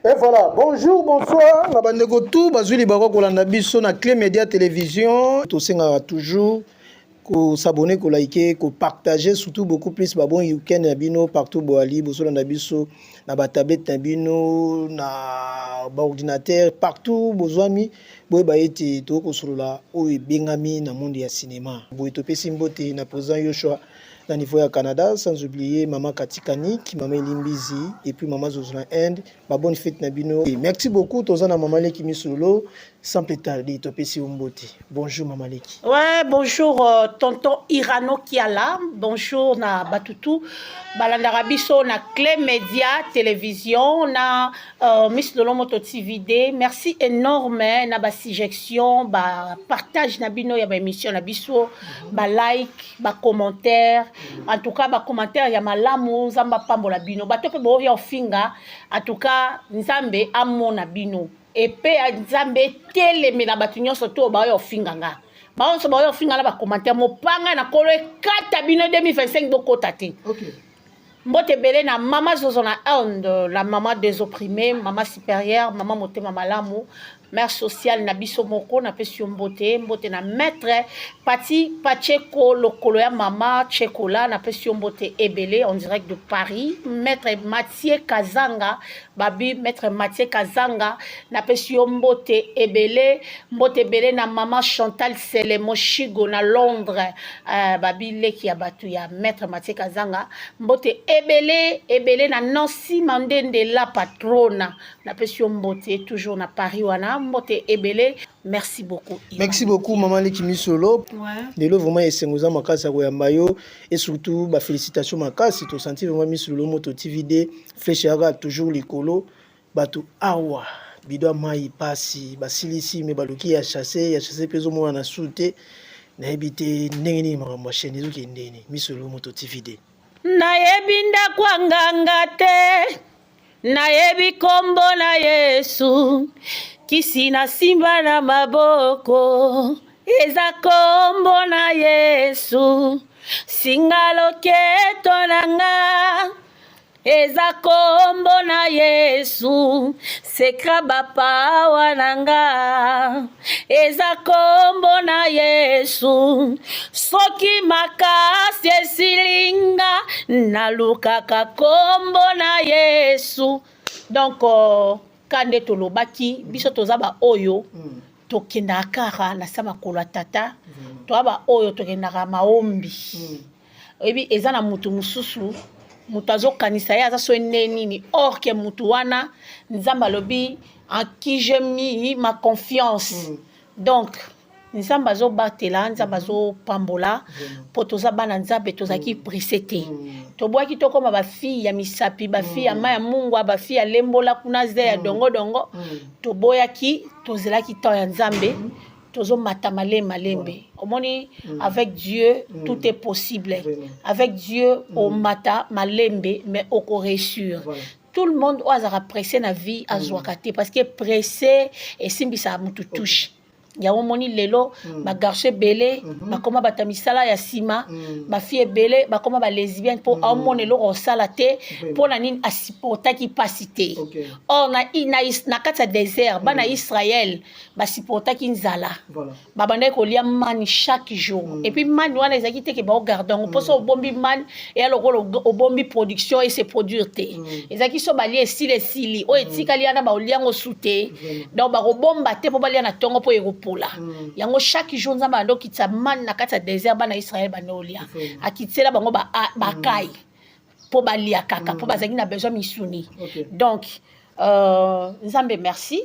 Et voilà, bonjour, bonsoir, na bandeko tout bazwi libako kolanda biso na Clé Média Télévision. Tosengaka toujours ko s'abonner, ko liker, ko partager, surtout beaucoup plus ba bon week-end na bino partout boali bozolanda biso na ba tablette na bino, na ba ordinateur, partout bozwami boyeba ete tokosolola oyo ebengami na monde ya cinéma. Boye topesi mbote na président Yoshua na niveau ya Canada, sans oublier mama Katikanik, mama Elimbizi et puis mama Zozo na Inde. Ba bonne fête na bino. Et merci beaucoup toza na mama Leki Misolo, sans plus tarder topesi yo mbote. Bonjour mama Leki. Ouais, bonjour tonton Irano Kiala, bonjour na batutu balandaka biso na Clé Média Télévision na Miss Lolo Moto TVD. Merci énorme na ba suggestion, ba partage na bino ya ba émission na biso, ba like, ba commentaire. En tout cas ba commentaire ya malamu, Nzambe apambola bino. Bato mpe boya ofinga, en tout cas Nzambe amona bino. Epe ya Nzambe etelemela bato nyonso to baoya ofinga nga. Banso baoya ofinga na bacommentaire, mopanga na kolo ekata bino 2025 bokota te. Mbote ebele na mama Zozo na Inde, la mama des opprimés, mama supérieure, mama motema malamu, mère sociale na biso moko, napesi yo mbote. Mbote na maître Pati Pacheko, lokolo ya mama Chekola, napesi yo mbote ebele en direct de Paris. Maître Mathieu Kazanga, babi maître Mathieu Kazanga, napesi yo mbote ebele. Mbote ebele na mama Chantal Sele Moshigo na Londres, babi leki ya bato ya maître Mathieu Kazanga. Mbote ebele ebele na Nancy Mandende la patrona, napesi yo mbote toujours na Paris wana, mbote ebele. Merci beaucoup, Ivan. Merci beaucoup mama Leki Misolo. Lelo vraiment esengo eza makasi ya koyamba yo et surtout ba félicitation makasi. Tosanti vraiment Miss Lolo Moto TVD flèche yaka toujours likolo. Bato awa bido ya mai pasi basilisi me baluki ya chasse ya chasse mpe ezomona na su te. Nayebi te ndenge nini makambo ya chaîne ezokende nini, Miss Lolo Moto TVD. Nayebi ndako ya nganga te, nayebi kombo na Yesu. Kisi nasimba na maboko eza kombo na Yesu. Singa loketo na nga eza kombo na Yesu. Secret bapawa na nga eza kombo na Yesu. Soki makasi esilinga, nalukaka kombo na Yesu. Donc ka nde tolobaki, biso toza baoyo tokendaka kaka na sa makolo ya tata. Toza baoyo tokendaka maombi. Oyebi, eza na mutu mosusu, moto azokanisa ye aza so nde nini, or que mutu wana Nzambe alobi en qui j'ai mis ma confiance. Donc Nzambe azobatela, Nzambe azopambola, mpo toza bana Nzambe. Tozalaki pressé te, tobwaki tokóma bafille ya misapi, bafille ya mai ya mungwa, bafille ya lembola kuna ze ya dongodongo. Toboyaki, tozelaki temps ya Nzambe. Tozomata malembe malembe. Omoni, avec Dieu tout est possible. Avec Dieu omata malembe mais okoréussir. Tout le monde oyo azalaka pressé na vie azwaka te, parce que pressé esimbisaka motu touche. Yango omoni lelo bagarçon ebele bakóma bato ya misala ya nsima, bafille ebele bakóma balesbienne, mpo aomona eloko kosala te. Mpo na nini? Asupportaki mpasi te. Or na kati ya désert, bana ya Israel basupportaki nzala. Babandaki kolia mani chaque jour. Et puis mani wana ezalaki te ke baogarde yango, mpo so obombi mani, eya lokola obombi production ese produire te. Ezalaki so balia, esili, esili, oyo etikali wana baolia yango su te. Donc bakobomba te mpo balia na ntongo, mpo ekopola yango. Chaque jour Nzambe banda okitisa mani na kati ya désert, bana Israel banda olia. Akitisela bango bakai mpo balia kaka, mpo bazalaki na besoin misuni. Donc Nzambe merci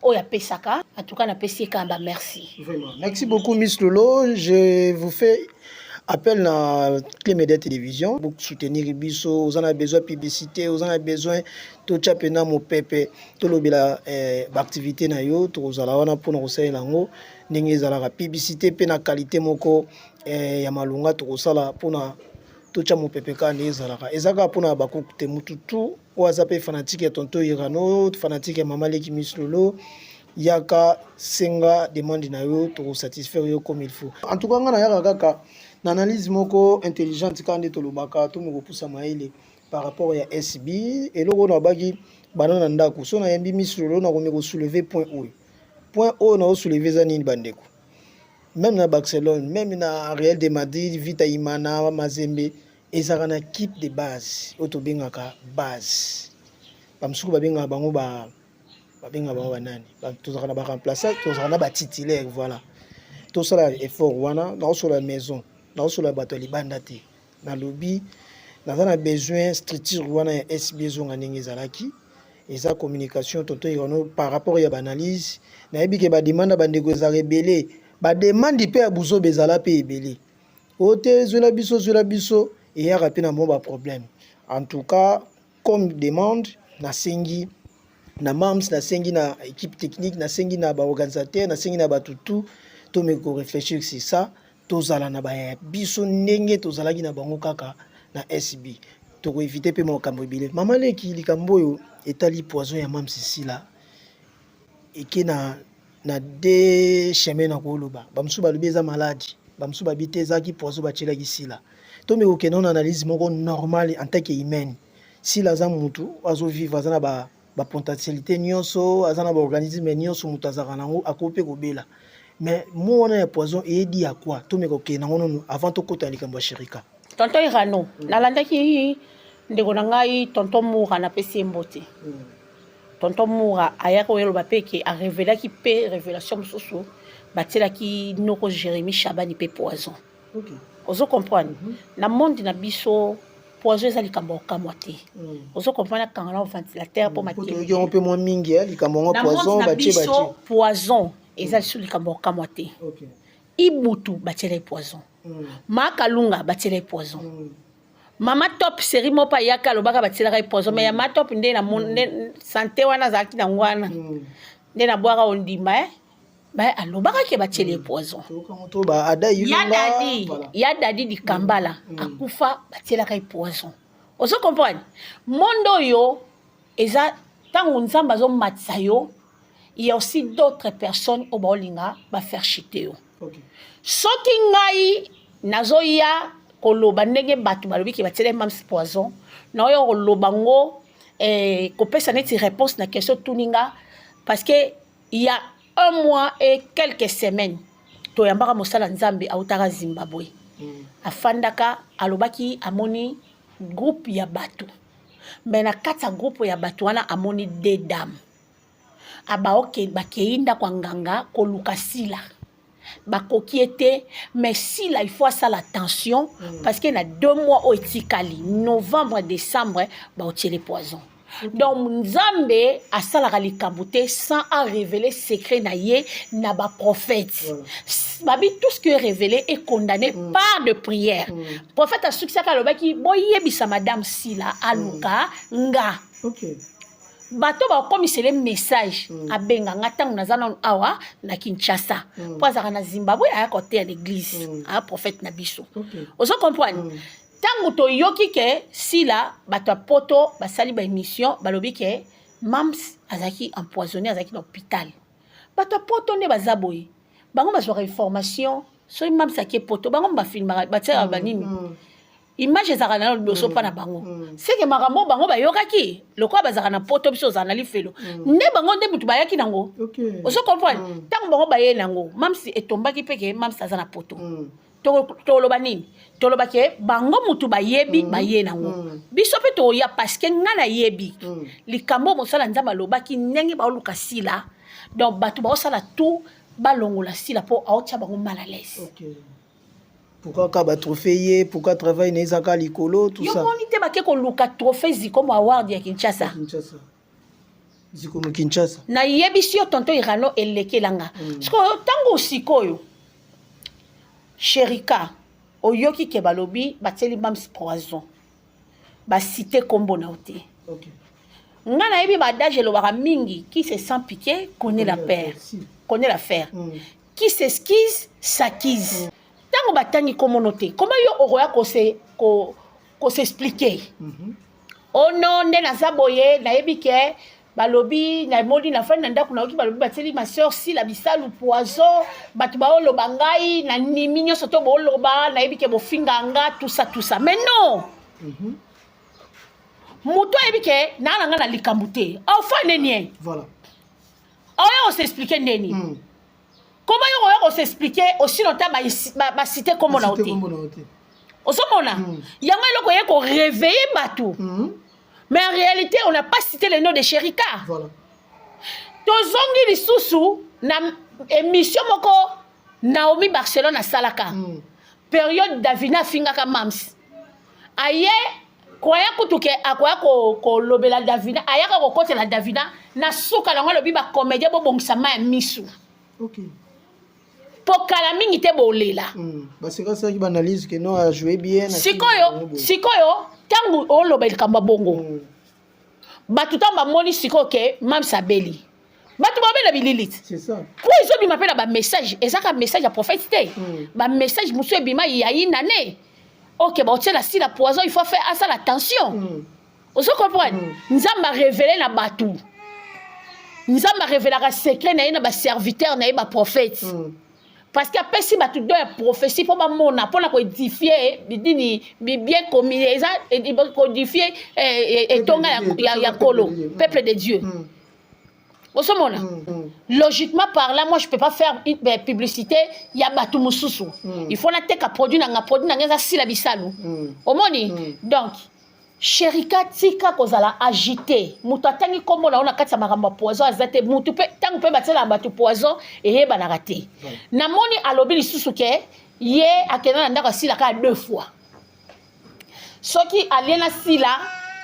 oyo apesaka. En tout cas napesi ye kamba merci. Vraiment. Merci beaucoup Miss Lolo. Je vous fais appel na Clé Média Télévision pour soutenir biso. Vous en avez besoin publicité, vous en avez besoin totia pena mopepe, tolobela baactivité na yo, tokozala wana mpona kosalela yango ndenge ezalaka publicité mpe na qualité moko ya malonga. Tokosala mpona totia mopepe kaka ndenge ezalaka. Eza kaka mpona bakuku te, mutu tu oyo aza mpe fanatique ya tonton Irano, fanatique ya mama Leki Miss Lolo, yaka senga demande na yo, tokosatisfaire yo comme il faut. En tout cas nga nayaka kaka na analyse moko intelligente, kaka nde tolobaka, tomi kopusa mayele. Par rapport ya SB, eloko oyo nalobaki banda na ndako, so nayambi Miss Lolo nakomi kosoulever point oyo. Point oyo naosoulever eza nini bandeko? Même na Barcelone, même na Real de Madrid, Vita Imana, Mazembe, ezalaka na équipe de base oyo tobengaka base. Bamosusu babengaka bango ba babengaka bango banani, tozalaka na baremplaçant, tozalaka na batitulaire. Voilà, tosala effort wana. Naosola maison, naosola bato ya libanda te. Nalobi naza na besoin structure wana ya SB ezonga ndenge ezalaki. Eza communication, tonton Irano, par rapport ya baanalyse. Nayebi ke bademande ya bandeko ezalaka ebele, bademande mpe ya buzoba ezala mpe ebele. Oyo te, ezwela biso, zwela biso, eyaka mpe na mwa baproblème. En tout cas, comme demande, nasengi na mams, nasengi na équipe technique, nasengi na baorganisateur, nasengi na bato tout, tomeki koréfléchir sur ça. Tozala na baya biso ndenge tozalaki na bango kaka na SB, tokoevite mpe makambo ebele. Mama leki, likambo oyo etali poison ya mams Sila eke na de chemin. Na koloba, bamosusu balobi eza maladi, bamosusu babi te, ezalaki poison batielaki Sila. Tomeki kokende na analyse moko normale en tant que humaine. Sila aza mutu azovivre, aza na ba bapotentialité nyonso, aza na baorganisme nyonso moto azalaka nango, akoki mpe kobela. Mais mo wana ya poison eyedi ya quoi? Tomeka kokende nango nonu avant tokɔta likambo ya Sherika. Tonton Irano, nalandaki ndeko na ngai tonton Mura, napesi ye mbote. Tonton Mura ayaki oyoloba mpe ke arevelaki mpe révélation mosusu, batielaki noko Jérémi Shabani mpe poison. Ozo comprendre? Na monde na biso, poison eza likambo ya kokamwa te. Ozo comprendre? Akanga na ventilateur mpo toyoki yango mpe mwa mingi, likambo yango poison batie batie. Poison eza lisusu likambo ya kokamwa te. Ibutu batiela ye poison, Makalunga batiela ye poison, Mama Top série moko mpe ayaka alobaka batielaka ye poison. Mais ya Mama Top nde na santé wana azalaki nango wana nde nabwaka ondima alobaka ke batiela ye poison. Ya Dadi, ya Dadi Dikambala akufa, batielaka ye poison. Ozo comprendre? Monde oyo eza ntango Nzambe azomatisa yo, il y a aussi d'autres personnes oyo baolinga bafaire chuter yo. Soki ngai nazoya koloba ndenge bato balobi ke batiela mams poison, naoya koloba ngo kopesa neti réponse na question tuni nga, parce que il y a un mois et quelques semaines toyambaka mosala Nzambe autaka Zimbabwe. Afandaka, alobaki amoni groupe ya bato, mais na kati ya groupe ya bato wana amoni deux dames abaoke bakei ndako ya nganga koluka Sila. Bakoki ye te, mais Sila il faut asala attention parce que na 2 mois oyo etikali, novembre, décembre, baotiele poison. Donc Nzambe asalaka likambo te sans arévéler secret na ye na baprophète. Babi tout ce qui est révélé est condamné par de prière. Prophète asukisaka, alobaki boyebisa madame Sila aluka nga. Bato bakomisele message, abenga nga ntango naza nano awa na Kinshasa, mpo azalaka na Zimbabwe, aya koteya l'église, aya prophète na biso. Ozo comprendre? Ntango toyoki ke Sila, bato ya poto basali baémission, balobi ke mams azalaki empoisonné, azalaki na hôpital. Bato ya poto nde baza boye, bango bazwaka information. Soki mams ake poto, bango bafilmaka, batiaka banini, image ezalaka na liboso mpa na bango. Seke makambo bango bayokaki lokola bazalaka na poto, biso ozala na lifelo nde bango nde motu bayaki nango. Ozo comprendre? Ntango bango baye nango, mams etombaki mpe ke mams aza na poto. Toloba nini? Toloba ke bango mutu bayebi, baye nango. Biso mpe toya parce que nga nayebi likambo mosala Nzambe alobaki ndenge baoluka Sila. Donc bato baosala tout balongola Sila mpo aotia bango mal à l'aise. Pourquoi ka batrophée ye? Pourquoi travail na ezaka likolo, tout ça? Yo moni te, bake koluka trophée Zikomo Award ya Kinshasa. Kinshasa, Zikomo Kinshasa. Nayebisi yo, tonton Irano, elekelanga. Sikoyo ntango sikoyo Sherika oyoki ke balobi batieli mams poison, basite nkombo na yo te. Nga nayebi baadage elobaka mingi: qui se sent piqué connaît la peur, connaît l'affaire, qui s'excuse s'accuse. Ntango batangi komono te, koma yo okoya kos'expliquer oh non, nde naza boye, nayebi ke balobi, namoni nafandi na ndako, nayoki balobi batieli ma sœur Sila Bisalu poison, bato baoloba, ngai nanimi nyonso to booloba, nayebi ke bofinga nga, tout ça, tout ça. Mais non. Moto ayebi ke naa na ngai na likambo te, ofa neni ye. Voilà. Oya kos'expliquer ndeni? Koma yo oya kos'expliquer osino ta basite kombo na yo Cité te. kombo na yo te. Ozomona yango eloko eye koréveiller bato. Mais en réalité, on n'a pas cité le nom de Sherika. Voilà. Tozongi lisusu na émission moko Naomi Barcelone asalaka. Période Davina afingaka Mams, aye koya kutu ke akoya kolobela Davina, ayaka kokotela Davina. Na suka nango alobi: "Bacomédien, bobongisa mai ya misu mpo kala mingi te bolela." Baseka asalaki baanalyse ke non, ajoue bien na film Sikoyo yango boye. Sikoyo ntango oloba likambo ya bongo, bato ntango bamoni sikoyo ke Mams abeli, bato babela bilili ti. C'est ça. Po ezobima mpe na bamessage, ezaka message ya prophète te. Bamessage mosusu ebima yayi nane ok, baotiela sila poison, il faut faire asala attention. Ozo comprendre? Nzambe arévéler na bato, Nzambe arévélaka secret na ye na baserviteur na ye, baprophète, parce que apesi bato don ya prophétie mpo bamona, mpona koédifier nini, bien commun, eza koédifier etonga ya Nkolo, peuple de Dieu. Ozomona? Logiquement parlant, moi je peux pas faire une publicité ya bato mosusu. Il faut nateka produit na nga. Produit na nga eza Sila Bisalu. Omoni? Donc Sherika, tika kozala agité. Moto atangi nkombo na yo na kati ya makambo ya poison aza te. Motu mpe ntango mpe batielaka bato poison, eyebanaka te. Namoni alobi lisusu ke ye akenda na ndako asila kaka deux fois. Soki alie na Sila,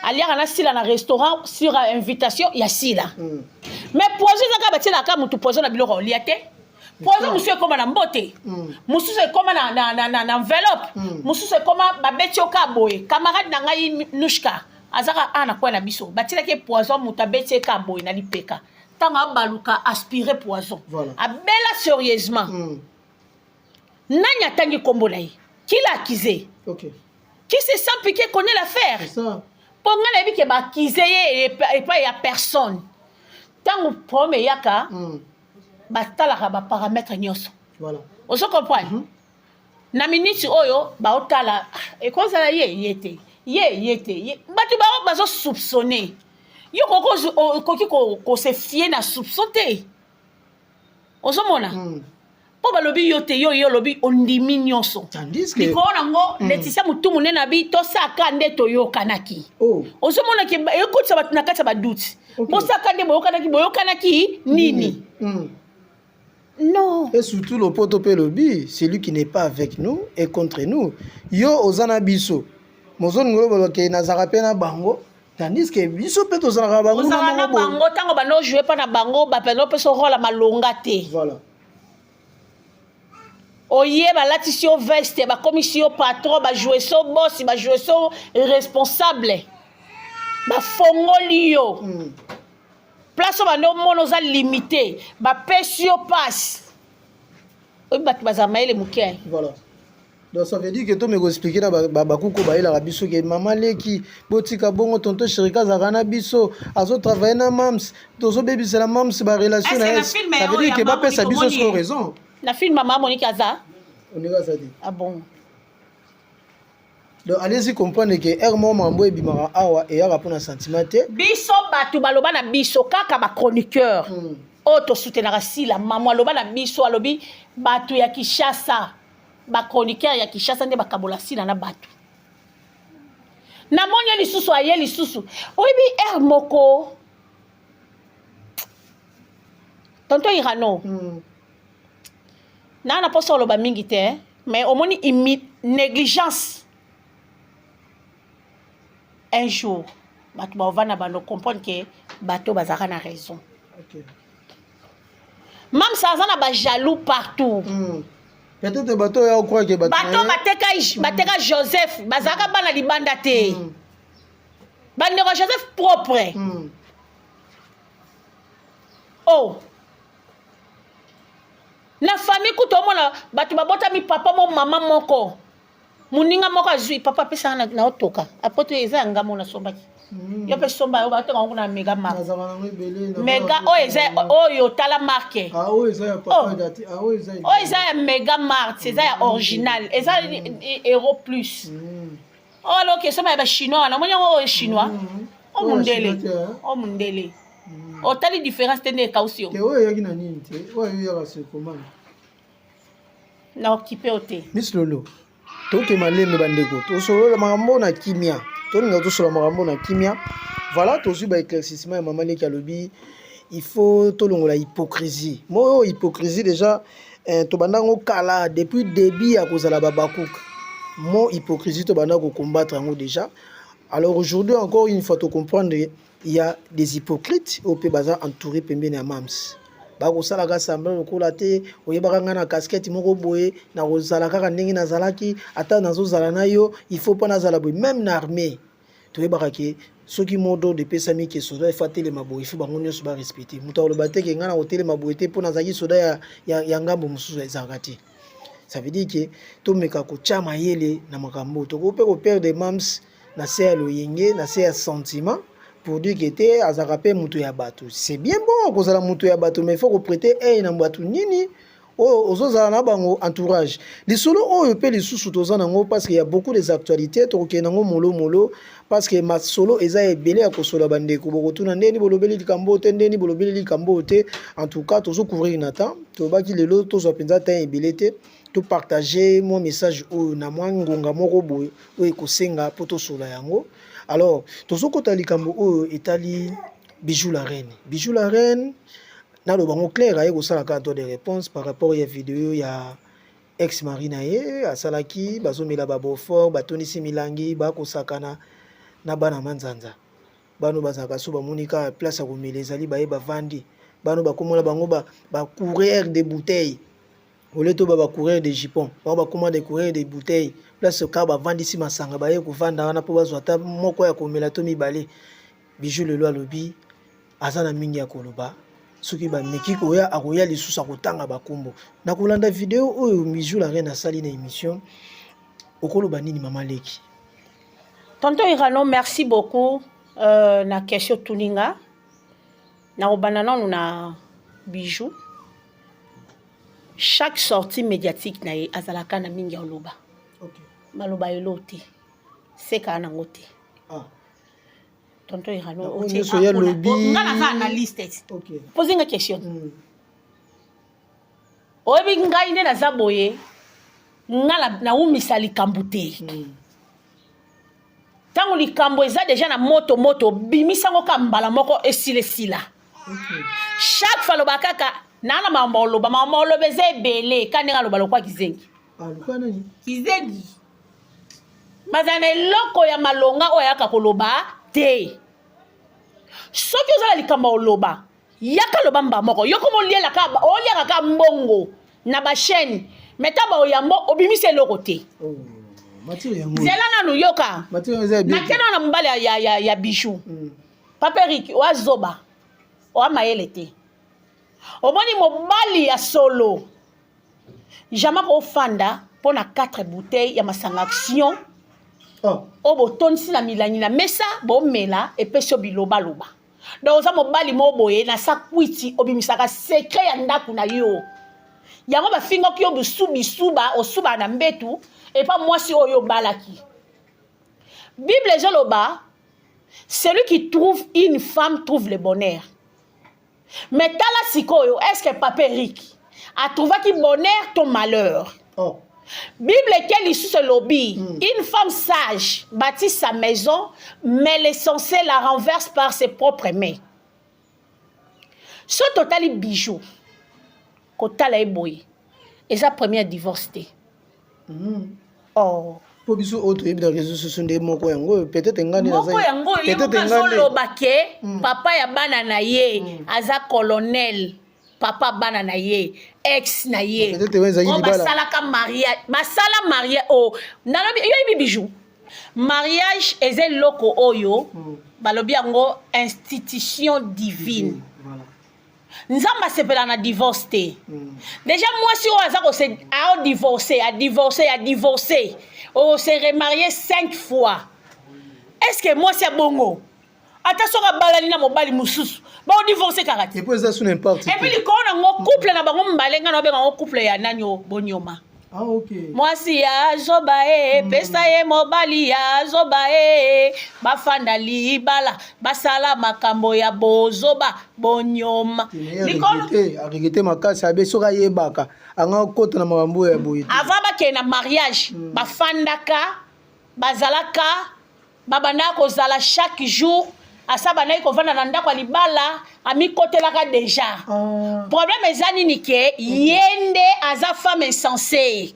aliaka na Sila na restaurant sur invitation ya Sila. Mais poison eza kaka batielaka motu poison na biloko olia te. Poison mosusu ekóma na mbote, mosusu ekóma na enveloppe, mosusu ekóma babeti yo ka boye. Camarade na ngai Nushka azaka a na kwe na biso, batielaki ye poison, moto abeti ye ka boye na lipeka, ntango abaluka, aspire poison. Abela sérieusement. Nani atangi nkombo na ye? Qui l'a accusé? Qui se sent piqué connaît l'affaire. C'est ça. Mpo ngai nayebi ke baaccuse ye epai ya personne. Ntango problème eyaka, batalaka baparamètre nyonso. Ozo comprendre? Na miniti oyo baotala, ah, ekozala ye, ye te, ye, ye te, ye. Bato bao bazosoupçonne yo, okoki kose fier na soupçon te. Ozomona? Mpo balobi yo te, yo olobi ondimi nyonso. Tandis que Likolo nango, Leticia motu monene abi tosaka nde toyokanaki. Oh. Ozomona ke ekotisa bato na kati ya badoute. Bosaka nde boyokanaki, boyokanaki nini? Non. Et surtout, le poto pe lobi, celui qui n'est pas avec nous est contre nous. Yo oza na biso. Mozolingo loba ke nazalaka mpe na bango. Tandis que biso mpe tozalaka bango na Ozala na moko boye. bango, ntango bando ojouer mpa na bango, bapena opesa rôle ya malonga te. Oye, balatisi yo veste, bakomisi yo patron, bajoue so bosi, bajoue so responsable, bafongoli yo place oyo bando omona oza limité, bapesi yo passe. Oyebi, bato bazala mayele moke. Voilà. Donc ça veut dire que to expliquer na bakuko bayelaka biso ke mama leki botika bongo, tonton Sherika azalaka na biso, azotravaille na Mams, tozobebisela Mams barelation na ye. Ça veut dire ke bapesa biso siko raison. Na film mama Monike aza. Oninga aza te. Ah bon? Donc allez-y comprendre ke aire moko makambo ebimaka awa eyaka mpona sentiment te. Biso bato baloba na biso kaka bachroniqueur oyo tosoutenaka Sila. Mamo aloba na biso, alobi bato ya Kinshasa, bachroniqueur ya Kinshasa nde bakabola Sila na bato. Namoni ye lisusu, aye lisusu. Oyebi, aire moko, tonton Irano, naa na mposa oloba mingi te, mais omoni négligence, un jour bato baovanda, bando comprendre ke bato bazalaka na raison. Mamsa aza na bajaloux partout. Peut-être bato oyo ocroire ke bato bateka, bateka Joseph, bazalaka bana libanda te. Bandeko ya Joseph propre. Oh, na famille kutu omona bato babotami papa mo mama moko, moninga moko azwi papa apesaka na otoka apoto eza ya ngambo nasombaki. Yo mpe somba yo, batonga yango na Mega Mark. Mega oyo eza oyo, tala marque. Oyo eza ya Mega Mart, eza ya original, eza Euro plus. Oyo aloki esoma ya bachinois wana, omoni yango oyo chinois mm. O mundele, o mundele. Otali différence te nde ekausi yo. Te, oyo eyaki na nini te, oyo eyaka sur commande. Na okipe yo te. Miss Lolo, toke malembe bandeko, tosolola makambo na kimia, tolinga tosolola makambo na kimia. Voilà, tozwi ba éclaircissement ya mama leki, alobi il faut tolongola hypocrisie. Mo oyo hypocrisie déjà tobanda yango kala, depuis début ya kozala babakuka mo hypocrisie, tobanda kocombattre yango déjà. Alors aujourd'hui, encore une fois, tocomprendre il y a des hypocrites oyo mpe baza entouré pembeni ya mams, bakosalaka semblant lokola te oyebaka ngai na casquette moko boye, nakozala kaka ndenge nazalaki, ata nazozala na yo, il faut mpo nazala boye. Même na armée toyebaka ke soki mot d'ordre epesami ke soda efo atelema boye, ifo bango nyonso barespecte. Moto akoloba te ke ngai na kotelema boye te mpo nazalaki soda ya ngambo mosusu, ezalaka te. Ça veut dire ke tomeka kotya mayele na makambo. Tokoki mpe koperdre mams na se ya loyenge, na se ya sentiment, pour dire ke te azalaka mpe moto ya bato. C'est bien bon kozala moto ya bato, mais il faut koprêter œil na bato nini oyo ozozala na bango, entourage. Lisolo oyo mpe lisusu toza nango, parce que ya beaucoup des actualités, tokokende nango molomolo, parce que masolo eza ebele ya kosola. Bandeko bokotuna ndeni bolobeli likambo te, ndeni bolobeli likambo te. En tout cas, tozocouvrir na temps. Tolobaki lelo tozwa mpenza temps ebele te, topartage mwa message oyo na mwa ngonga moko boye oyo ekosenga mpo tosola yango. Alors tozokɔta likambo oyo etali Bijou la Reine. Bijou la Reine, naloba ngo clair, aye kosala kaka droit de réponse par rapport ya video ya ex mari na ye asalaki, bazomela babeaufort, batondisi milangi, bakosakana na bana manzanza. Bano bazalaka so bamoni kaka place ya komela ezali, baye bavandi. Bano bakomona bango bacoureur de bouteille ole to bacoureur de jupon, bango bakoma de coureur de bouteille. Place kaka bavandisi masanga, baye kovanda wana mpo bazwa ata moko ya komela to mibale. Bijou lelo alobi aza na mingi ya koloba, soki bameki koya, akoya lisusu, akotanga bakombo. Na kolanda video oyo Bijou la Reine asali na émission, okoloba nini, mama leki? Tonton Irano, merci beaucoup na question tuninga. Nakobanda nanu na Bijou. Chaque sortie médiatique na ye azalaka na mingi ya koloba. Maloba elo te, sekaka nango te. Tonton Irano, oyo nyonso ya lobi. Nga naza analyste. Pose nga question. Oyebi ngai nde naza boye, nga naumisa likambo te. Ntango likambo eza deja na moto moto, obimisango ka mbala moko, esila esila. Chaque fois aloba kaka naa na makambo oloba, makambo oloba eza ebele, ka ndenge aloba lokwa kizengi. Ah, lokwa nani? Kizengi bazala na eloko ya malonga oyo ayaka koloba te. Soki oza na likambo ya oloba, yaka loba mba moko. Yo koma olielaka, oliaka kaka mbongo na bachaîne, mais ta baoyambo obimisi eloko te. Oh, matière yango. Zela nanu, yoka. Matière yango eza ya bien. Nakende na mobali ya Bijou. Papa Erik, oazoba, oa mayele te. Omoni mobali ya solo jamais kofanda mpo na 4 bouteille ya masanga Action. Oyo botondisi na milangi na mesa, bomela, epesi yo bilobaloba. Donc oza mobali moko boye na sa kwiti, obimisaka secret ya ndako na yo. Yango bafingaki yo bisu bisuba, osubaka na mbetu epa mwasi oyo obalaki. Bible ezoloba: celui qui trouve une femme trouve le bonheur. Mais tala sikoyo, est ce que papa Erik atrouvaki bonheur to malheur? Bible eke lisusu elobi: une femme sage bâtit sa maison, mais l'insensé la renverse par ses propres mains. So totali Bijou, kotala ye boye, eza première divorce te. Oh. Mpo biso oyo toyebi na réseau sociaux nde moko yango oyo, peut-être nga nde moko yango oyo ye peut-être moko nga nde azoloba ke papa ya bana na ye aza colonel, papa bana na ye, ex na ye. Peut-être oyo ezalaki oyo libala. Basalaka mariage, basala mariage o nalobi yo yebi Bijou, mariage eza eloko oyo balobi yango institution divine. Voilà. Nzambe asepela na divorce te. Déjà mwasi oyo aza kose aodivorce, adivorce, adivorce, ose remarié cinq fois, est ce que mwasi ya bongo, ata soki abalani na mobali mosusu, baodivorce kaka te? Et puis eza su n'importe. Et puis likolo nango, couple na bango mbale, ngai na obenga yango couple ya nani o bonyoma. Ah, okay. Mwasi ya zoba e, pesa ye mobali ya zoba e, bafanda libala basala makambo ya bozoba bonyoma. Likolo aregete makasi abe soki ayebaka anga kota na makambo ya boye. Avant bakende na mariage, bafandaka bazalaka babandaka kozala chaque jour, asa bandaki kovanda na ndako ya libala, amikotelaka déjà. Problème eza nini? Ke ye nde aza femme insensé.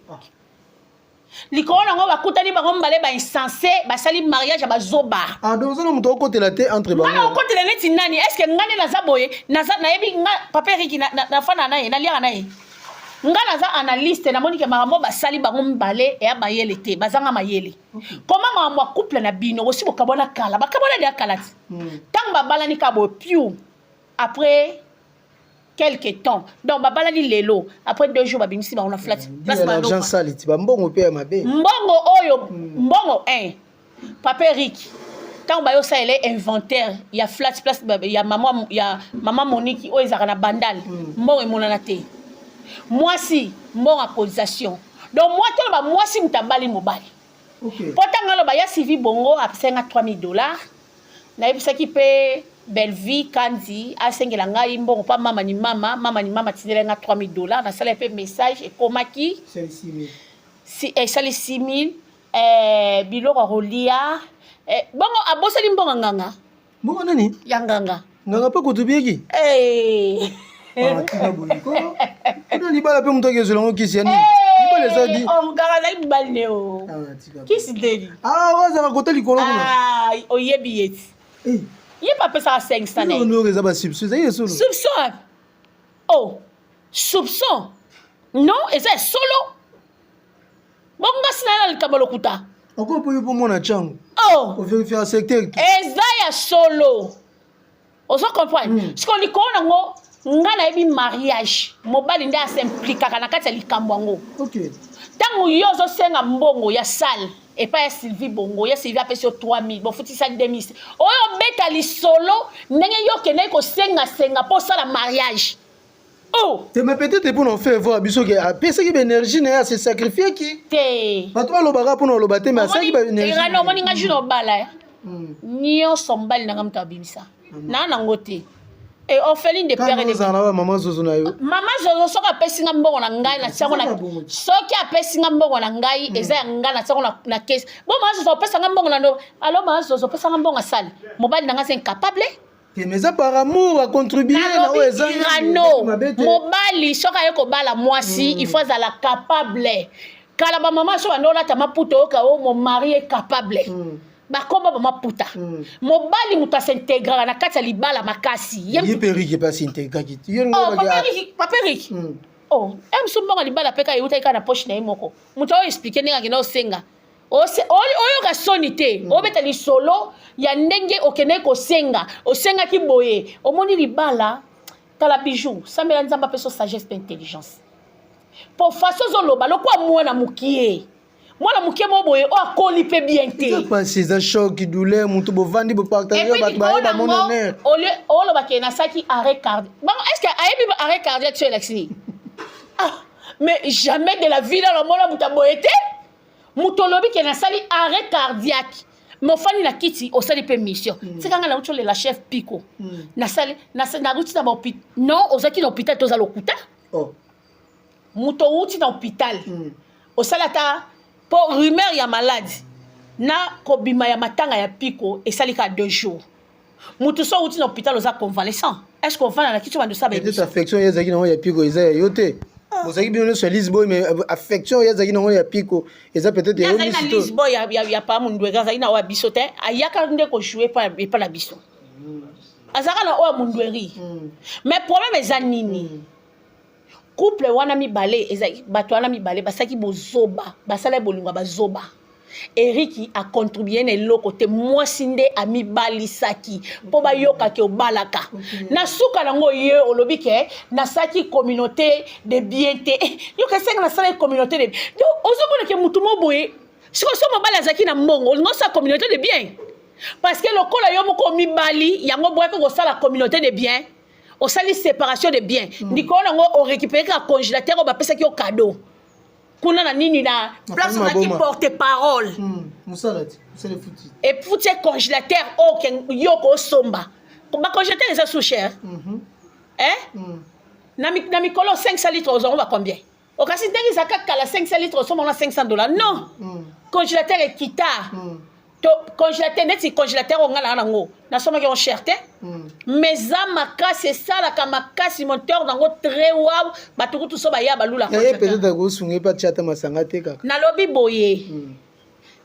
Likolo nango bakutani bango mibale bainsensé, basali mariage ya bazoba. Ah, donc oza na moto okotela te entre nga na bango. Okotela neti nani? Est ce que nga nde naza boye, naza nayebi nga papa Eriki nafanda na ye, naliaka na ye? Nga naza analyste, namoni ke makambo basali bango mibale eya mayele te, bazanga mayele. Koma makambo ya couple na bino osi bokabwana kala, bakabwana deya kala ti. Ntango babalani ka boye piu, après quelque temps, donc babalani lelo, après 2 jours babimisi bango na flat place. L'argent sale ti bambongo mpe ya mabe. Mbongo oyo, mbongo 1, papa Erik, ntango bayosalela inventaire ya flat place ya mama Moniki oyo ezalaka na Bandal, mbongo emonana te. Mwasi mbongo ya cotisation, donc mwa tolo bamwasi moto abali mobali. Mpo ntango aloba ya Sylvie Bongo apesenga 3000 $, nayebisaki mpe Bellevie Kandi asengela ngai mbongo mpa mama ni mama, mama ni mama atindela nga 3000 $. Nasala mpe message, ekomaki esali 6000. Biloko ya kolia, bongo abosali mbongo ya nganga. Mbongo nani? Ya nganga. Nganga mpe kutubieki. Hey. Tika boye ko, kuna libala mpe moto akezwela yango kisi ya nini? Libala eza di Oh, nganga azali mobali ne o. Ah, tika. Kisi ndeni? Ah, oyo azalaka kota likolo kuna. Ah, oyebi ye ti. Ye mpe apesaka 500 na ye. Oyo eza basoupçon, ezali esolo. Soupçon? Oh, soupçon non, eza ya solo. Bongo ngasi na ye na likambo lokuta. Oko mpo yo mpo mona ntango Oh. ovérifier secteur. Eza ya solo, ozo comprendre? Sikoyo likolo nango, nga nayebi mariage, mobali nde asimpliquaka na kati ya likambo yango. Ntango yo ozosenga mbongo ya salle epai ya Sylvie Bongo, ya Sylvie apesi yo 3000, bofutisa 2000, oyo obeta lisolo ndenge yo okendaki kosengasenga mpo osala mariage, oh. Te, mais peut-être mpona ofaire voir biso ke apesaki baénergie na ye, ase sacrifieki. Te. Bato balobaka mpona oloba te, mais asalaki baénergie. Erano, omoni nga jour obala nyonso, mobali nanga moto abimisa naa nango te, e orpheline de père et de Ozala na bamama zozo na yo. Mama zozo, soki apesi nga mbongo na ngai, natiango na Eza bongo. Soki apesi nga mbongo na ngai, eza ya ngai, natiango na caisse. Bo mama zozo apesa nga mbongo na ndo alo, mama zozo apesa nga mbongo, asali mobali na nga aza incapable. Te, mais eza par amour, acontribue na oyo eza. Nalobi Irano. Mabe te. Mobali soki aye kobala mwasi, il faut azala capable. Kala bamama so bando olata maputa, oyoka o mon mari est capable. Bakoma bamaputa. Mobali moto asintégraka na kati ya libala makasi. Ye mpe Eriki mpe asintégraki. Oh, papa Eriki, papa Eriki. Oh, e mosu mbongo libala mpe kaka eutaki kaka na poche na ye moko. Moto oyo explique ndenge akenda osenga, oyoka soni te. Obeta lisolo ya ndenge okendaki kosenga, osengaki boye. Omoni libala, tala bijou, sambela Nzambe apesa sagesse mpe intelligence, po façon ozoloba lokwa mwana mokie, mwana mokie mo boye oyo akoli mpe bien te. Eza pasi, eza choc, douleur, moto bovandi, bopartage, bato bayeba mon honneur. Olobake nasalaki arrêt cardiaque bango, est ce que ayebi arrêt cardiaque so elakisi nini? Ah, mais jamais de la vie nano amona moto aboye te. Moto olobi ke nasali arrêt cardiaque, mais ofandi na kiti, osali mpe mission. Tika ngai, nauti olela chef Pico. Nasali nauti na bahôpital. Non, ozalaki na hôpital, toza lokuta. Oh. Moto outi na hôpital, osali ata mpo rumeur ya maladi na kobima ya matanga ya Piko esali kaka 2 jours. Moto so outi na hôpital, oza convalescent, est ce que ovanda na kiti obanda osala? Peut-être affection oyo ezalaki nango ya Piko eza ya yo te. Bozalaki bino nyonso ya Lisboy, mais affection oyo ezalaki nango ya Piko eza peut-être ya yo. Azali na Lisboy ya pa Mundweri, azali na oyo ya biso te. Ayaka nde kojouer epa na biso, azalaka na oyo ya Mundweri. Mais problème eza nini? Couple wana mibale, ezali bato wana mibale basalaki bozoba, basalaki bolingo ya bazoba. Eriki acontribue na eloko te. Mwasi nde amibalisaki mpo bayokaki obalaka. Na suka nango, ye olobi ke nasalaki communauté de bien te. Yoka, esenga nasalaki communauté de donc ozomona ke motu mo boye. Sikoyo so mobali azalaki na mbongo, olingi osala communauté de bien, parce que lokola yo moko omibali yango, boyaki kosala communauté de bien, osali séparation de bien. Likolo nango orécupéré kaka congélateur oyo bapesaki yo cadeau. kuna na nini na place ozalaki porte parole hmm, efuti ye congélateur oyo yo kosomba bacongélateur eza sous cher mm -hmm. eh? mm. na mikolo 500 litres ozwango ba combien okasi ndenge ezalaka kala 500 litres osomba na 500 dollars non mm. congélateur ekita mm. to congélateur neti congélateur oyo ngai naa nango nasombaki yango cher te mm. mais eza makasi esalaka makasi moteur nango très waw bato kutu so baya balula ye peut-être akosunga ye mpe atya ata masanga te kaka nalobi boye mm.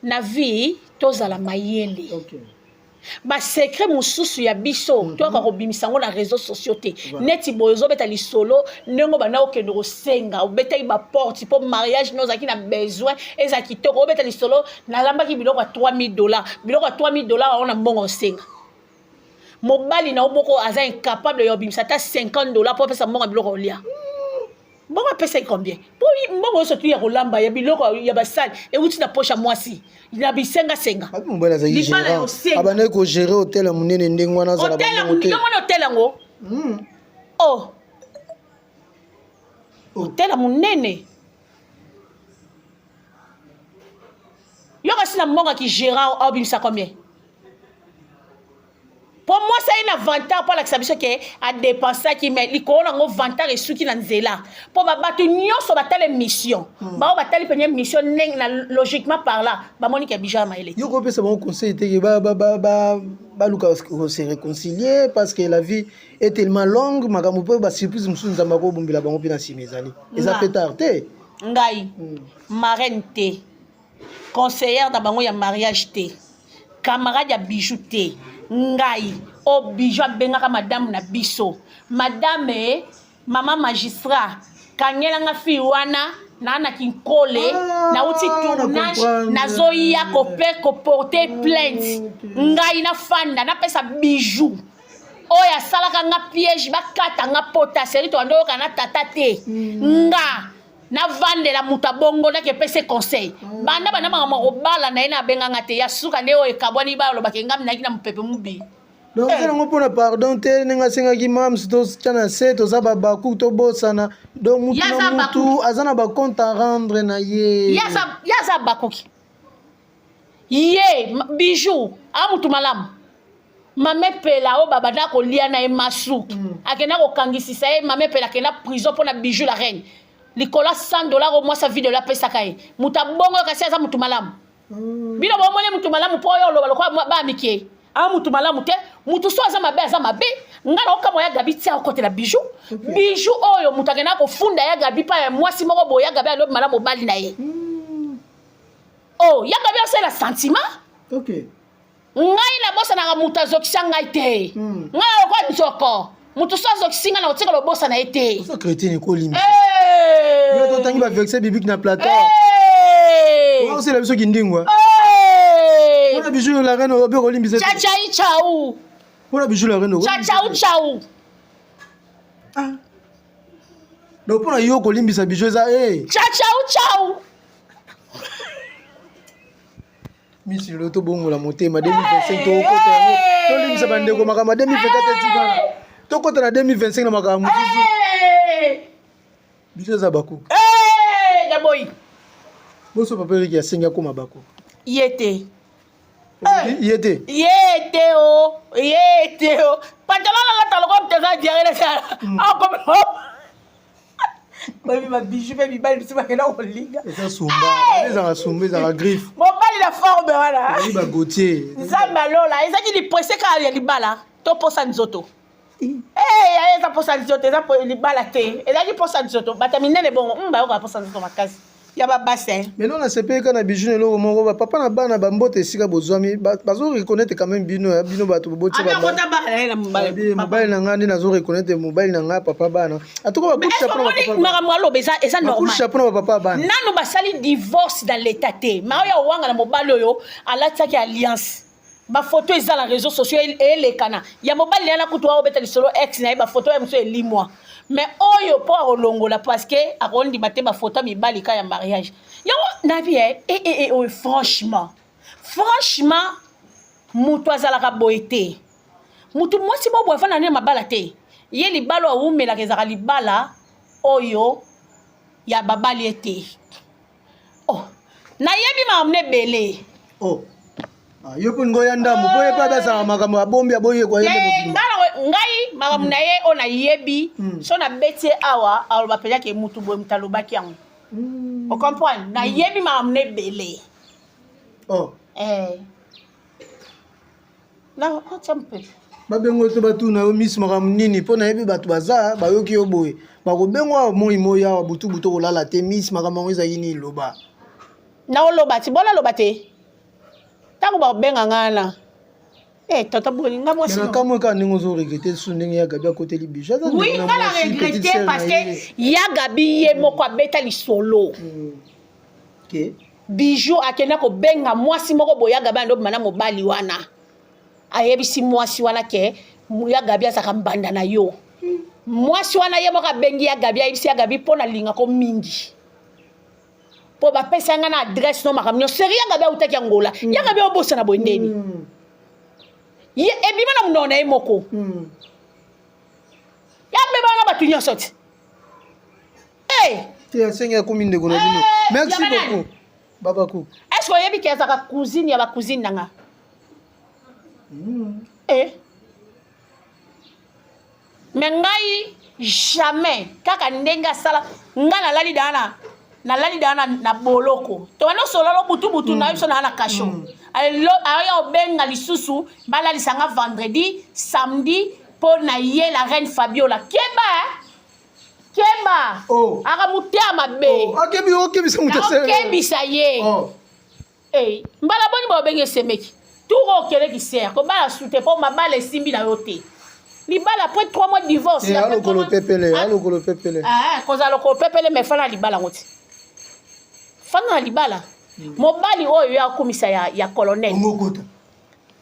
na vie tozala mayele okay. Ba secret mususu ya biso mm -hmm. toyaka kobimisa yango na réseaux sociaux te voilà. Neti boye ozobeta lisolo ndenge obanda okende kosenga obetaki baporte mpo mariage no ozalaki na besoin eza kitoko obeta lisolo nalambaki biloko ya 3000 dollars biloko ya 3000 dollars yango na mbongo osenga mobali na yo moko aza incapable ya obimisa ata 50 dollars mpo apesa mbongo ya biloko olia mbongo apesaki combien mpo mbongo nyonso tu ya kolamba ya biloko ya basali euti na poche ya mwasi na bisengasenga mobali azali gérant abandaki kogere hotel ya monene ndenge wana azala bango te mona hotel yango hmm. oh. oh. hotel ya monene yo kasi na mbongo ya kigérant obimisa combien Po mwasi aye na vantard po alakisa biso ke a depensaki mais likolo nango vantard esuki na nzela po ba batu nyonso batala emission hmm. bao batali pene emission ndenge na logiquement par là bamoni ke bijou ya mayele yo kopesa bango conseil te ke baluka se réconcilier parce que la vie est tellement longue makambo mpe basurprise mosusu nzambe akobombela bango mpe na nsima ezali eza mpe tard te ngai hmm. marraine te conseillère na bango ya mariage te camarade ya bijou te ngai o bijou abengaka madame na biso madame mama magistrat kangela nga fille wana naa na kinkole ah, nauti tournage nazoya kope koporte plainte ngai nafanda napesa bijou oyo asalaka nga piège bakata nga pota seri toanda oyoka na tata te hmm. nga navandela moto abongo nake epese conseil mm. banda banda makambo kobala na ye na abenganga te ya suka nde oyo ekabwani balobaka engami nayaki na mopepe mobi donc eza yango mpona pardon te ndenge asengaki mams totya na se toza babaku tobosana donc mutu na mutu aza na bacompte à rendre na ye ye aza bakuki ye bijou a mutu malamu mame pela oyo babanda kolia na ye masu mm. akenda kokangisisa ye mame pela akenda prison mpo na bijou la reine likolo ya 100 dollar oyo mwasi video apesaka ye moto abongo kasi aza motu malamu mm. bino bomoni motu malamu mpo oyo oloba lokola baa mike a motu malamu te motu so aza mabe aza mabe ngai naokamwa ya gabi tia okotela bijou okay. bijou oyo moto akenda kofunda ya gabi mpa ya mwasi moko boye ya gabi alobi malamu mobali na ye mm. oh ya gabi asala sentiment okay. ngai nabosanaka moto azokisa ngai te hmm. ngai lokola nzoko moto so azokisi ngai nakotika lobosana ye te oza chrétien ekolimisa yo totangi baverse biblique na plateau osela biso kindingwa mpona bijou la reine obi okolimbisa chachai chau mpona bijou la reine chachau chau ah. Donc mpona yo kolimbisa bijou eza e chachau chau misi lelo tobongola motema 2025 tokokota yango tolimbisa bandeko makambo ya 2024 etikala tokota na 2025 na makambo mosusu biso eza bakuku naboyi boso papa eriki asengi akoma bakuku ye te ye te ye te o ye te o pantalon nalata lokola moto aza diare na akomi bayebi babiju mpe mibali biso bakenda kolinga eza sumba ezalaka sumba ezalaka griffe mobali na forme wana ezali bagotier nzambe alola ezalaki liprese kaka ya libala to posa nzoto eh, eza posa nzoto eza libala te ezalaki posa nzoto bato ya minene bongo hmm, bayokaka posa nzoto makasi ya ba bassin. Mais non nasepeli kaka na bijou na eloko moko ba papa na bana ba mbote esika bozwami bazo reconnaître quand même bino eh, bino bato boboti ba mobali na ngai nde nazo reconnaître mobali na ngai papa bana en tout cas ba chapeau na papa makambo aloba eza eza normal chapeau na papa bana nanu basali divorce dans l'état te ma oyo awanga na mobali oyo alatisaki alliance bafoto eza na réseau sociaux elekana ya mobali na ye na kutu aobeta lisolo ex na ye bafoto ya mosusu elimwa mais oyo mpo akolongola parce que akondima te bafoto ya mibali ka ya mariage yango nabi e eh, eh, eh, oyo franchement franchement moto azalaka boye te moto mwasi bobo afanda nde mabala te ye libala oyo awumelaka ezalaka libala oyo ya babali ye te. Nayebi makambo na ebele. Oh. Ah, yo mpe ngoya ndambo mpo ye mpe abasaka makambo abombi aboyi ye ngai makambo na ye oyo nayebi hmm. so nabeti ye awa aloba mpenza ke mutu boye moto alobaki yango hmm. ocomprendre nayebi makambo na ebele oh. eh. Natia mopepe. Babengo to batuna yo miss makambo nini mpo nayebi bato baza bayoki yo boye bakobengo awa moi moi awa butu butu kolala te miss makambo yango ezalaki nini loba. Naoloba ti bona loba te ntango bakobenga ngai na Eh, tata boni nga mwasi na kamwe kaka ndenge ozo regretter su ndenge ya Gabi akoteli bijou aza oui nga na regretter parce que ya Gabi ye moko abeta lisolo mm. okay. Bijou akenda kobenga mwasi moko boye ya Gabi ando bima na mobali wana ayebisi mwasi wana ke ya Gabi azalaka mbanda na yo mwasi wana ye moko abengi ya Gabi ayebisi ya Gabi mpo nalinga ko mingi mpo bapesa nga na adresse no makambo nyonso seri ya Gabi autaki Angola mm. ya Gabi obosana boye ndeni mm. ye ebima na monoko na ye moko mm. ya bebana na bato nyonso ti Hey! Te asengi akomi ndeko na bino. Eh, Merci beaucoup. Baba Cook. Est-ce que oyebi ke azalaka cousine ya ba cousine na nga? Mm. Eh. Mais ngai jamais kaka ndenge asala ngai nalali daa nalali daa na, na boloko tobanda osololo butu butu mm. na biso naa na kasho mm. aya obenga lisusu balalisa nga vendredi samedi mpo na ye la reine fabiola keba eh? keba oh. aka motema mabe oh. akebi okebisa moto okebisa ye oh. hey. mbala boni baobenge esemeki tour okeleki ser kobala su te mpo mabala esimbi na yo te libala après 3 mois divorce eh, alokolo pepele ah. alokolo pepele ah, kozala lokolo pepele mais fana libala yango ti fana na libala hmm. mobali oyo yo akumisa ya, ya colonel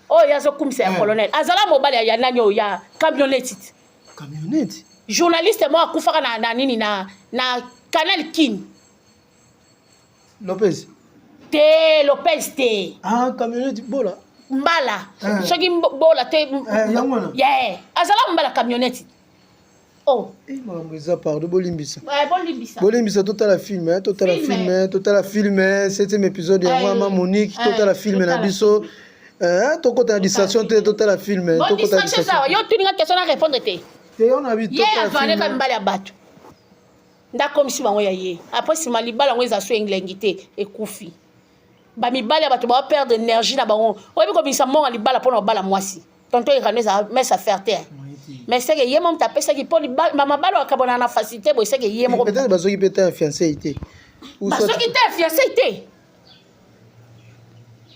oyo azokumisa ya eh. colonel azala mobali ya nani oyo ya camionnette Camionnette. Journaliste moko akufaka na, na nini na, na Canal Kin. Lopez. Te Lopez te. Ah camionnette bola. Mbala. Eh. Soki bola te. Eh, yango wana. Yeah. Azala mbala camionnette. Oh. Eh, makambo eza pardon bolimbisa. Ouais, bolimbisa. Bolimbisa totala film, eh, totala film, film eh, totala film, eh, septième épisode yango eh, ma Monique, totala film na biso. Eh, tokota na distraction te totala film tokota distraction yo otuni nga question na répondre te te yo na bi ye azwaleka mibali ya bato nde akomisi bango ya ye apres nsima libala yango eza so elengi te ekufi bamibali ya bato bao perdre énergie na bango oyebi kobimisa mbongo ya libala mpona kobala mwasi tonton irano eza messe affaire te mais seke ye moko moto apesaki mpo mabala akabwana na facilité boye seke ye moko peut-être bazoki mpe te ya fiancé te bazoki te ya fiancé te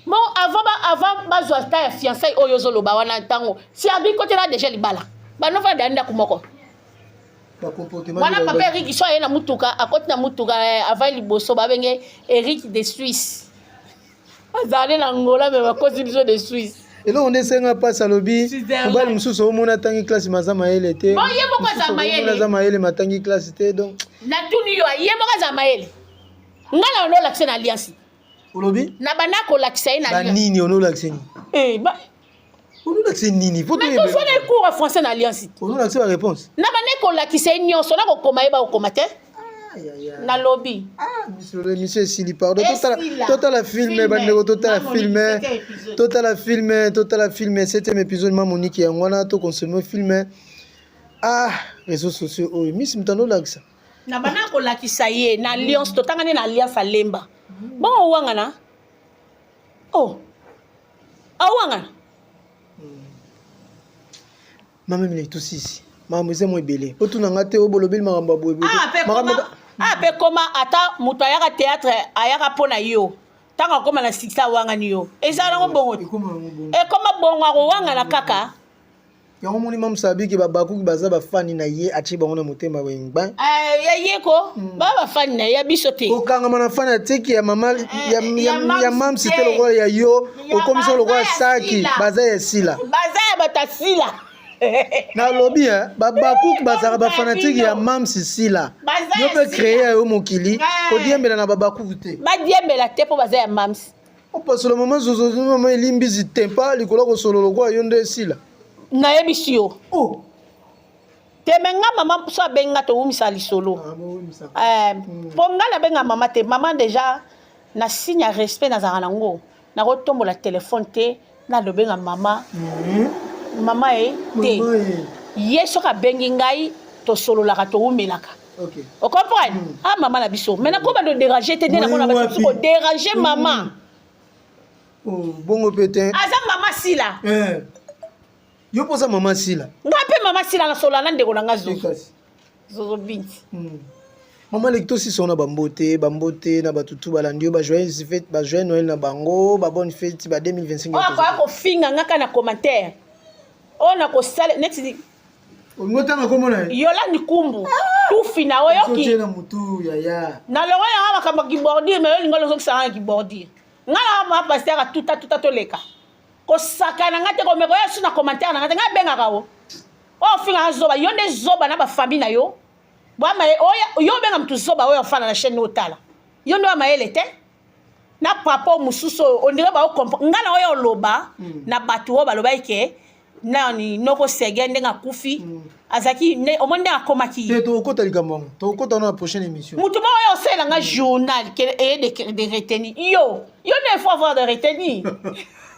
Bon, avant ba avant bazwa ta ya fiançailles oyo ozoloba wana ntango si abi kotela déjà libala banofanda ndako moko wana papa Eric so aye na mutuka akoti na mutuka eh, avant liboso babenge Eric de Suisse azali na Angola me bakosi biso de Suisse eloko nde esenga mpasi alobi mobali mosusu omona atangi classe ma aza mayele te ye moko aza mayele aza mayele ma atangi classe te donc natuni yo ye moko aza mayele ngai na olakisa na alliance olobi na banda kolakisa ye na banini onolakisa nini eh, ba... onolakisa nini tozwa na cours ya français na alliance onolakisa ba réponse na banda kolakisa ye nyonso na kokoma ye bakokoma te nalobi ah, émission esili pardon totala filme bandeko totala filme totala filme totala filme septième épisode ma monique yango wana toconsomme filme ah réseaux sociaux oyo miss moto anolakisa na banda kolakisa ye na alliance totangani na alliance alemba bongo owangana oh awangana mama mileki tosisi makambo eza mwa ebele otuna nga te obolobeli makambo ya boye ah, mpe koma ata moto ayaka théâtre ayaka mpo na yo ntango akoma na succès awangani yo eza nango bongo ekoma bongo akowangana kaka Yango omoni mam's abiki ba bakuki baza ba fani na ye atie bango na motema boye ngba. Eh, ya ye ko hmm. ba ba fani na ye ya biso te. Kokangama na fani atiki ya mama eh, ya, ya, ya mam's te lokola ya yo okomisa lokola saki baza ya sila. Baza ya bato ya sila. nalobi eh, babakuki bazalaka bafanatike ya mams sila yo mpe créer ya yo mokili eh. kodiembela na babakuki te badiembela te mpo baza ya mams Opasola mama zozo mama elimbizi tempa likolo kosolo lokola yo nde esila. Nayebisi yo. Oh. Te me nga mama so abengi nga towumisa lisolo. Ah, eh, mm. Po nga nabenga mama te mama deja. Na signe ya respect nazalaka nango, nakotombola telefone te, nalobenga mama. Mama ye te. Mama ye. Ye soki abengi ngai, tosololaka, towumelaka. Ocomprendre? Ah, mama na biso, mais nakoba kodéranger te nde namona bato mosusu kodéranger mama. Oh, bongo mpe te. Aza mama Sila. Yo mpoza mama Sila. Nga mpe mama Sila, nasolola na ndeko na nga Zozo. Kasi. Zozo Binti. Mama leki, tosisa wana bambote, bambote na bato tu balandi yo, bajoyeux fête, bajoyeux Noël na bango, babonne fête ba 2025. Oyo akoya kofinga nga kaka na commentaire oyo nakosala neti Olingi otanga kombo na ye? Yolandi Kumbu, tufi na oyoki. Otie na mutu yaya. Nalongo yanga makambo ya kibordure, mais olinga olozokisa nga na kibordure. Nga na ma pasteur atuta tuta, toleka kosaka na nga te, komeka oya su na commentaire na nga te. Nga abengaka o oyo ofinga nga zoba, yo nde zoba na bafamille na yo. Bwama oyo, yo obenga motu zoba oyo ofanda na chaîne otala, yo nde oya mayele te na papa mosusu oyo ondire baokomp nga na oyo oloba na bato oyo balobaki ke nani noko Sege ndenge akufi, azalaki omoni ndenge akomaki. Te, tokokota likambo yango, tokokota wana na prochaine émission. Motu moko oyo osalelanga journal ke eye de retenue, yo yo nde il faut avoir de retenue.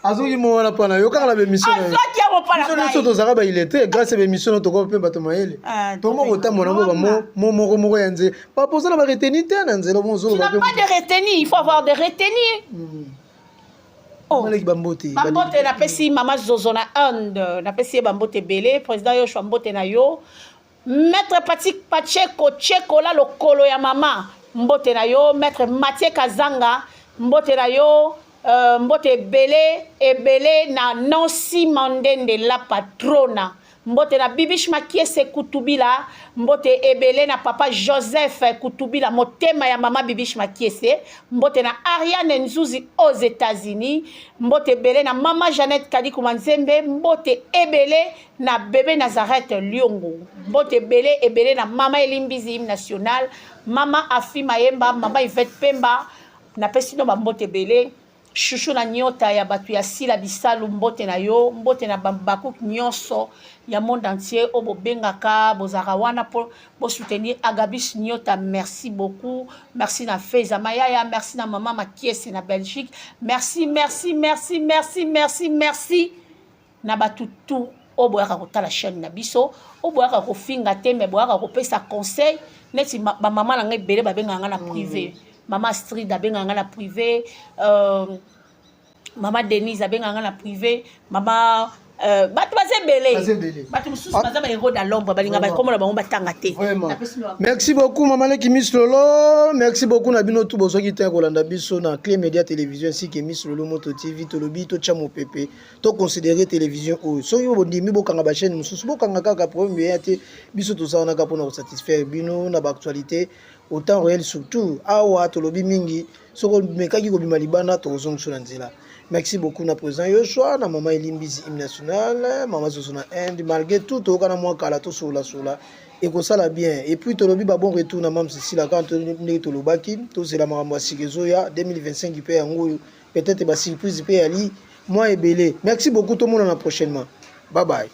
Azoki mo wana mpa na yo kaka na bémission na yo. Azwaki yango mpa na Biso nyonso ngai. Tozalaka baillettré, grâce ya bémission na tokoka mpe bato mayele. Ah, Tokoma kotambola ngo bamo mo moko moko ya nzela, papa oza na baretenue te na nzela mo. Tu ozoloba n'as pas de retenue, il faut avoir des retenues. Oh. Maleki, bambote. Bambote napesi mama Zozo na Inde, napesi ye bambote ebele. Président Yoshua, mbote na yo. Maître Patik Pacheko Chekola, lokolo ya mama, mbote na yo. Maître Mathieu Kazanga, mbote na yo. Mbote ebele ebele na Nancy Mandende la patrona, mbote na Bibish Makiese Kutubila, mbote ebele na papa Joseph Kutubila, motema ya mama Bibish Makiese, mbote na Ariane Nzuzi aux États-Unis, mbote ebele na mama Jeannette Kadikuma Nzembe, mbote ebele na bebe Nazareth Liongo, mbote ebele ebele na mama Elimbizi hymne national, mama Afi Mayemba, mama Yvette Pemba, napesi no bambote ebele. Shushu na nyota ya bato ya Sila Bisalu, mbote na yo, mbote na bakuke nyonso ya monde entier oyo bobengaka, bozalaka wana mpo bosoutenir Agabis Nyota. Merci beaucoup, merci na Feza Mayaya, merci na mama Makiese na Belgique, merci, merci, merci, merci, merci, merci na bato tu oyo boyaka kotala chaîne na biso, oyo boyaka kofinga te, mais boyaka kopesa conseil neti bamama na ngai ebele babengaka ngai na privé. Mama Astrid abengaka ngai na privé, mama Denise abengaka ngai na privé, mama bato baza ebele. Baza ebele. Bato mosusu baza bahéros dans l'ombre, balinga bakomona bango batanga te. Vraiment. Napesi no Merci beaucoup, mama leki Miss Lolo. Merci beaucoup na bino tu bozwaki te kolanda biso na Clé Média Télévision ainsi que Miss Lolo Moto TV. Tolobi totya mopepe, toconsidérer télévision oyo. Soki bondimi bokanga bachaîne mosusu, bokanga kaka, problème eya te. Biso tozawanaka mpona kosatisfaire bino na baactualité au temps réel. Surtout awa tolobi mingi, soki omekaki kobima libanda, tokozongisa na nzela. Merci beaucoup na président Yoshua, na mama Elimbisi hymne national, mama Zozo na Inde. Malgré tout toyokana mwa kala, tosolola ekosala bien. Et puis tolobi ba bon retour na mam Sisila. Kaka ndenge tolobaki, tozela makambo ya sika ezoya 2025 mpe yango oyo, peut-être basurprise mpe yali mwa ebele. Merci beaucoup, tomonana prochainement, bye bye.